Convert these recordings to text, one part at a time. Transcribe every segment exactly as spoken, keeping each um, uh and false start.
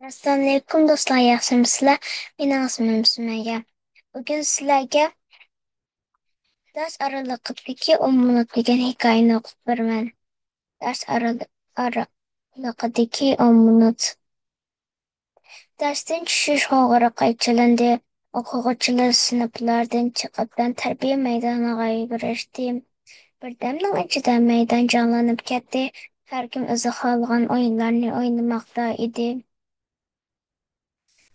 ئەسسالامۇئەلەيكۇم دوستلار، ياخشىمۇسىلەر؟ مېنىڭ ئىسمىم سۈمەييە. بۈگۈن سىلەرگە دەرس ئارىلىقىدىكى ئون مىنۇت دېگەن ھېكايىنى ئوقۇپ بېرىمەن. دەرس ئارىلىقىدىكى ئون مىنۇت. دەرستىن چۈشۈش قوڭغۇرىقى چېلىندى. ئوقۇغۇچىلار سىنىپلاردىن چىقىپ، تەنتەربىيە مەيدانىغا يۈگۈرۈشتى. بىردەمنىڭ ئىچىدە مەيدان جانلىنىپ كەتتى. ھەركىم ئۆزى خالىغان ئويۇنلارنى ئوينىماقتا ئىدى.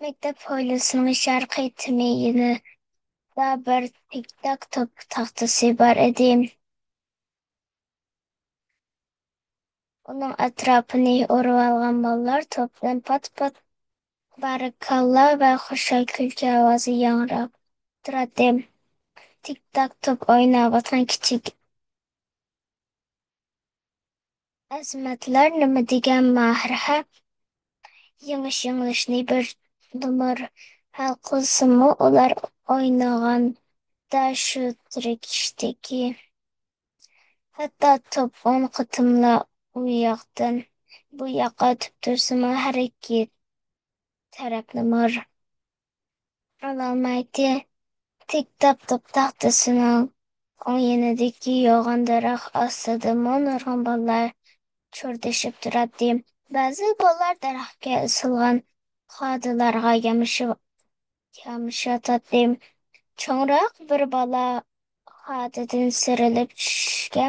مەكتەپ ھويلىسىنىڭ شەرقىي تېمى يېنىدا بىر تىك-تاك توپ تاختىسى بار ئىدى. ئۇنىڭ ئەتراپىنى ئورىۋالغان بالىلار توپ بىلەن پات-پات بارىكاللا ۋە خۇشال كۈلكە ئاۋازى ياڭراپ تۇراتتى. تىك-تاك توپ ئويناۋاتقان كىچىك ئەزىمەتلەر نېمە دېگەن ماھىر ھە؟ يېڭىش-يېڭىلىشنى بىر نومۇر ھەل قىلسىمۇ، ئۇلار ئوينىغاندا شۇ تىركىشتىكى. ھەتتا توپ ئون قېتىملا ئۇ ياقتىن بۇ ياققا ئۆتۈپ تۇرسىمۇ، ھەر ئىككى تەرەپنىمۇ ئالالمايتتى. تىك-تاك توپ تاختىسىنىڭ ئوڭ يېنىدىكى يوغان دەرەخ ئاستىدىمۇ نۇرغۇن بالىلار چوردىشىپ تۇراتتى. بەزى بالىلار دەرەخكە ئېسىلغان خادىلارغا يامىشىپ-، يامىشىۋاتاتتى. چوڭراق بىر بالا خادىدىن سىيرىلىپ چۈشۈشكە،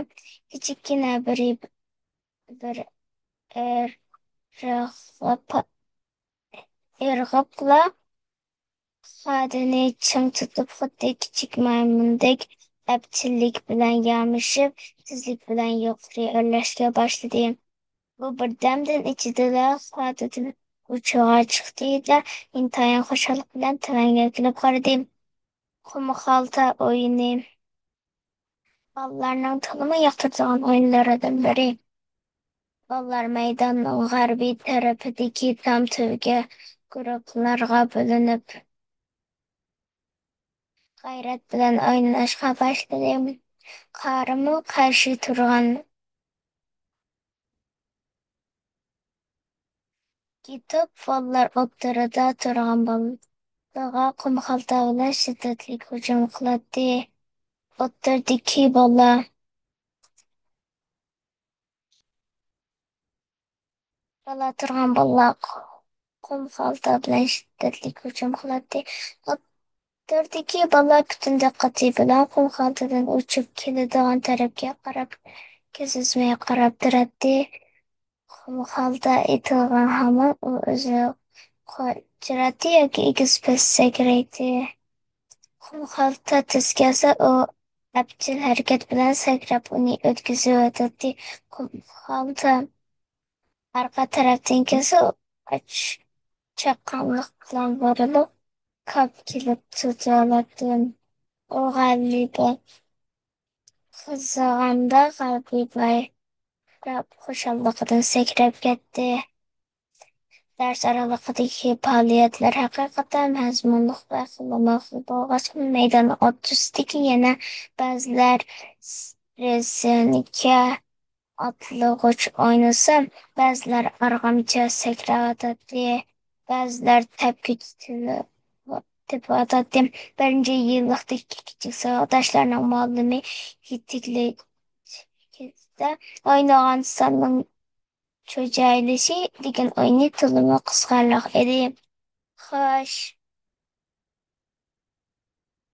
كىچىككىنە بىر، بىر ئىرغىپ-، ئىرغىپلا خادىنى چىڭ تۇتۇپ، خۇددى كىچىك مايمۇندەك ئەپچىللىك بىلەن يامىشىپ، تېزلىك بىلەن يۇقىرى ئۆرلەشكە باشلىدى. بۇ بىردەمدىن ئىچىدىلا خادىدىن ئۇچىغا چىقتى-دە، ئىنتايىن خۇشاللىق بىلەن تۆۋەنگە كېلىپ قارىدى. قۇم خالتا ئويۇنى. بالىلارنىڭ تولىمۇ ياقتۇرىدىغان ئويۇنلىرىدىن بىرى. بالىلار مەيداننىڭ غەربىي تەرىپىدىكى تام تۈۋىگە گۇرۇپپىلارغا بۆلۈنۈپ، غەيرەت بىلەن ئويناشقا باشلىدى. قارىمۇ قارشى تۇرغان كىتاب بالىلار ئوتتۇرىدا تۇرغان بالىغا قۇم خالتا بىلەن شىددەتلىك ھۇجۇم قىلاتتى. ئوتتۇرىدىكى بالا، بالا تۇرغان بالا قۇم خالتا بىلەن شىددەتلىك ھۇجۇم قىلاتتى. ئوتتۇرىدىكى بالا پۈتۈن دىققىتى بىلەن قۇم خالتىدىن ئۇچۇپ كېلىدىغان تەرەپكە قاراپ، كۆز ئۈزمەي قاراپ تۇراتتى. قۇم خالتا ئېتىلغان ھامان ئۇ ئۆزى قاچىراتتى ياكى ئېگىز-پەس سەكرەيتتى. قۇم خالتا تېز كەلسە، ئۇ ئەپچىل ھەرىكەت بىلەن سەكرەپ ئۇنى ئۆتكۈزۈۋېتەتتى. قۇم خالتا ئارقا تەرەپتىن كەلسە، ئۇ چاققانلىق بىلەن بۇرۇلۇپ، كاپ كېلىپ تۇتۇۋالاتتى. ئۇ غەلىبە قازانغاندا غەلىبە بايراپ خۇشاللىقىدىن سەكرەپ كەتتى. دەرس ئارىلىقىدىكى پائالىيەتلەر ھەقىقەتەن مەزمۇنلۇق ۋە خىلمۇخىل بولغاچقا، مەيدان ئوتتۇرىسىدىكى يەنە بەزىلەر رەسسامكە ئاتلىغۇچ ئوينىسا، بەزىلەر ئارغامچا سەكرەۋاتاتتى، بەزىلەر تەپكۈچ تېپىۋاتاتتى. بىرىنچى يىللىقتىكى كىچىك ساۋاقداشلارنىڭ مۇئەللىمى يېتەكلىكىدە ئوينىغان ساننىڭ چوجايلىشى دېگەن ئويۇنى تولىمۇ قىزىقارلىق ئىدى. خوش،